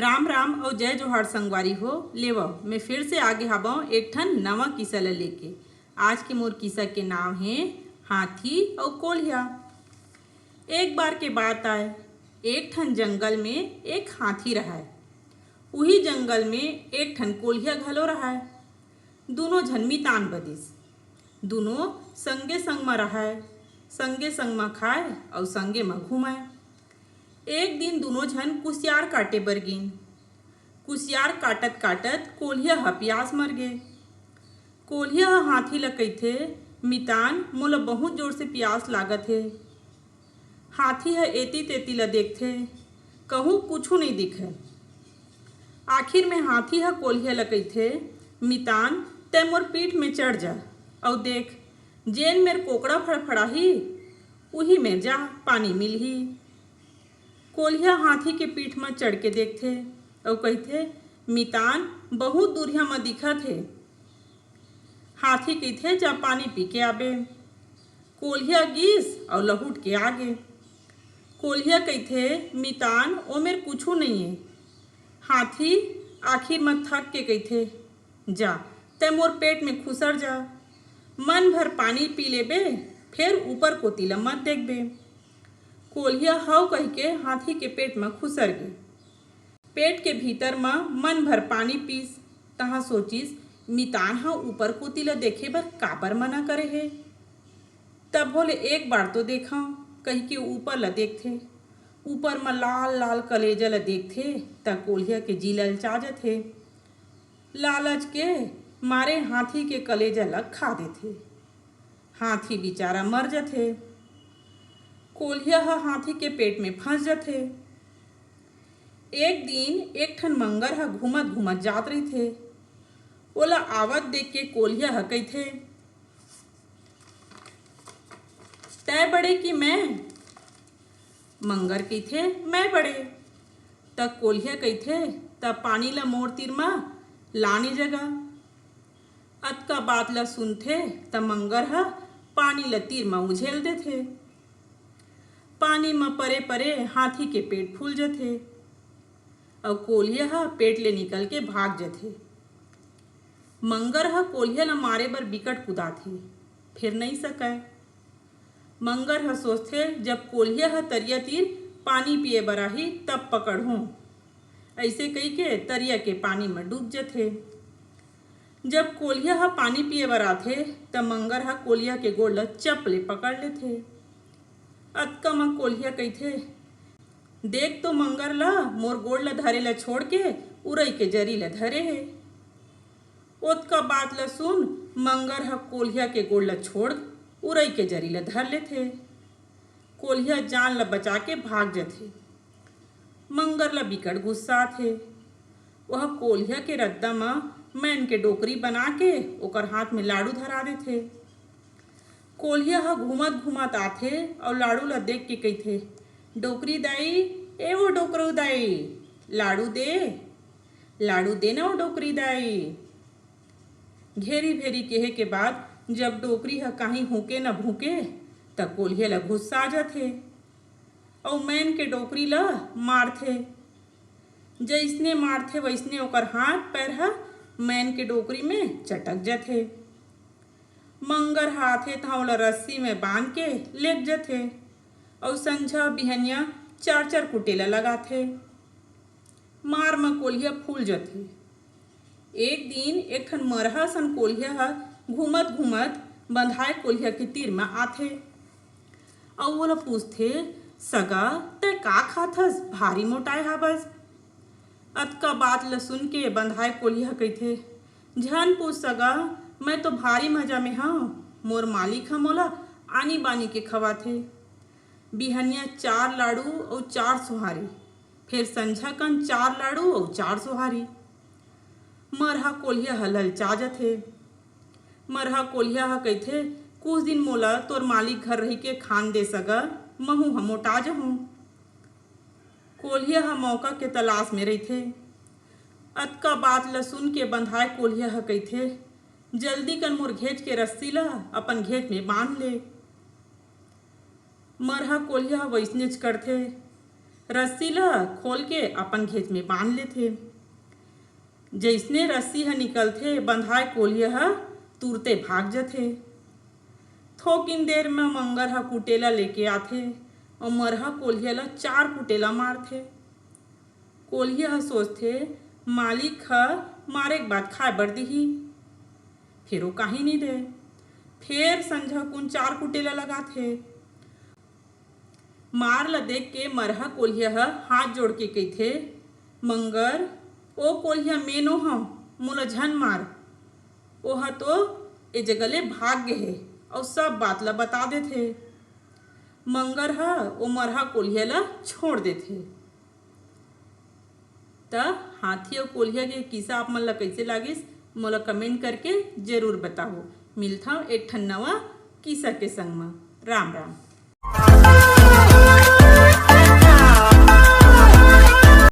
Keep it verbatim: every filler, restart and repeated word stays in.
राम राम अउ जय जोहार संगवारी हो। लेवव, मैं फिर से आगे हावंव एक ठन नवा किस्सा ल लेके। आज के मोर किस्सा के नाम हे हाथी अउ कोलिहा। एक बार के बात आय, एक ठन जंगल में एक हाथी रहय। उही जंगल में एक ठन कोलिहा घलो रहय। दूनों झन मितान बदिस। दूनों संगे संग म रहय, संगे संग म खाय अउ संगे म घूमय। एक दिन दूनों झन कुसियार काटे बर गिन। कुसियार काटत काटत कोलिहा ह पियास मर गे। कोलिहा ह हाथी ल कहिथे, "मितान, मोला बहुत जोर से पियास लागत हे।" हाथी ह एती तेती ल देखथे, कहूँ कुछू नइ दिखय। आखिर में हाथी ह कोलिहा ल कहिथे, "मितान, तैं मोर पीठ में चढ़ जा, अउ देख, जेन मेर कोकड़ा फड़फड़ाही, उही मेर जा, पानी मिलही।" कोलिहा हाथी के पीठ म चढ़ के देखथे अउ कहिथे, "मितान, बहुत दूरिहा म दिखत हे।" हाथी कहिथे, "जा पानी पी के आबे।" कोलिहा गिस अउ लहुट के आगे। कोलिहा कहिथे, "मितान, ओ मेर कुछू नइये।" हाथी आखिर म थक के कहिथे, "जा, तैं मोर पेट में खुसर जा। मन भर पानी पी लेबे, फेर ऊपर कोती ल मत देखबे।" कोलिहा हव कहिके हाथी के पेट म खुसर गे। पेट के भीतर म मन भर पानी पीस, तहाँ सोचिस, "मितान ह ऊपर कोती ल देखे बर काबर मना करे हे? तभो ले एक बार तो देखंव," कहिके ऊपर ल देखथे। ऊपर म लाल लाल कलेजा ल देखथे, त कोलिहा के जी ललचा जथे। लालच के मारे हाथी के कलेजा ल खा देथे। हाथी बिचारा मर जथे। कोलिहा ह हाथी के पेट में फंस जथे। एक दिन एक ठन मंगर ह घूमत घूमत जात रहिथे। ओला आवत देख के कोलिहा ह कहिथे, "तैं बड़े कि मैं?" मंगर कहिथे, "मैं बड़े।" त कोलिहा कहिथे, "त पानी ल मोर तीर म लाने जगा।" अतका बात ल सुनथे, त मंगर ह पानी ल तीर म उझेल देथे। पानी म परे परे हाथी के पेट फूल जथे, अउ कोलिहा ह पेट ले निकल के भाग जथे। मंगर ह कोलिहा ल मारे बर बिकट कुदाथे, फेर नइ सकय। मंगर ह सोचथे, "जब कोलिहा ह तरिया तीर पानी पिए बर आही, तब पकड़हूं।" अइसे कहिके तरिया के पानी म डूब जथे। जब कोलिहा ह पानी पिए बर आथे, त मंगर ह कोलिहा के गोड़ ल चप ले पकड़ लेथे। अतका म कोलिहा कहिथे, "देख तो मंगर ल, मोर गोड़ ल धरे ल छोड़ के उरई के जरी ल धरे हे।" ओतका बात ल सुन, मंगर ह कोलिहा के गोड़ ल छोड़ उरई के जरी ल धर लेथे। कोलिहा जान ल बचा के भाग जथे। मंगर ल बिकट गुस्सा आथे। वह कोलिहा के रद्दा म मैन के डोकरी बना के ओकर हाथ में लाड़ू धरा देथे। कोलिहा ह घूमत घूमत आथे अउ लाड़ू ल देख के कहिथे, "डोकरी दाई, ए वो डोकरू दाई, लाड़ू दे, लाड़ू दे ना वो डोकरी दाई।" घेरी भेरी केहे के बाद जब डोकरी ह काहीं हुके न भूके, त कोलिहा ल गुस्सा आ जथे अउ मैन के डोकरी ल मारथे। जइसने मारथे, वइसने ओकर हाथ पैर ह मैन के डोकरी में चटक जथे। मंगर ह आथे, त ओला रस्सी में बांध के लेग जथे अउ संझा बिहनिया चार चार कुटेला लगाथे। मार म कोलिहा फूल जथे। एक दिन एक ठन मरहा सन कोलिहा ह घूमत घूमत बंधाए कोलिहा के तीर म आथे अउ ओला पूछथे, "सगा, तैं का खाथस? भारी मोटाए हाबस।" अतका बात ल सुन के बंधाए कोलिहा कहिथे, "झन पूछ सगा, मैं तो भारी मजा में हंव। मोर मालिक ह मोला आनी बानी के खवाथे। बिहनिया चार लाड़ू अउ चार सोहारी, फेर संझा कन चार लाड़ू अउ चार सोहारी।" मरहा कोलिहा ह ललचा जथे। मरहा कोलिहा ह कहिथे, "कुछ दिन मोला तोर मालिक घर रहि के खान दे सगा, महूं ह मोटा जहूं।" कोलिहा ह मौका के तलाश में रहिथे। अतका बात ल सुन के बंधाए कोलिहा ह कहिथे, "जल्दी कन मोर घेंच के रस्सी ल अपन घेंच में बांध ले।" मरहा कोलिहा ह वइसनेच करथे। रस्सी ल खोल के अपन घेंच में बांध लेथे। जइसने रस्सी ह निकलथे, बंधाए कोलिया ह तुरते भाग जथे। थोकिन देर म मंगर ह कुटेला लेके आथे अउ मरहा कोलिया ल चार कुटेला मारथे। कोलिया ह सोचथे, "मालिक ह मारे के बाद खाए बर दिही।" फेर ओ काहीं नइ दे। फेर संझा कुन चार कुटेला लगाथे। मार ल देख के मरहा कोलिया ह हाथ जोड़ के कहिथे, "मंगर, ओ कोलिया, मैं नो हंव, मोला झन मार। ओह तो ए जगह ले भाग गे हे अउ सब बात ल बता देथे।" मंगर ह ओ मरहा कोलिया ल छोड़ देथे। त हाथी अउ कोलिया के किस्सा आप मन ल कइसे लागिस, मोला comment करके जरूर बताहू। मिलथंव एक ठन नवा किस्सा के संग म। राम राम।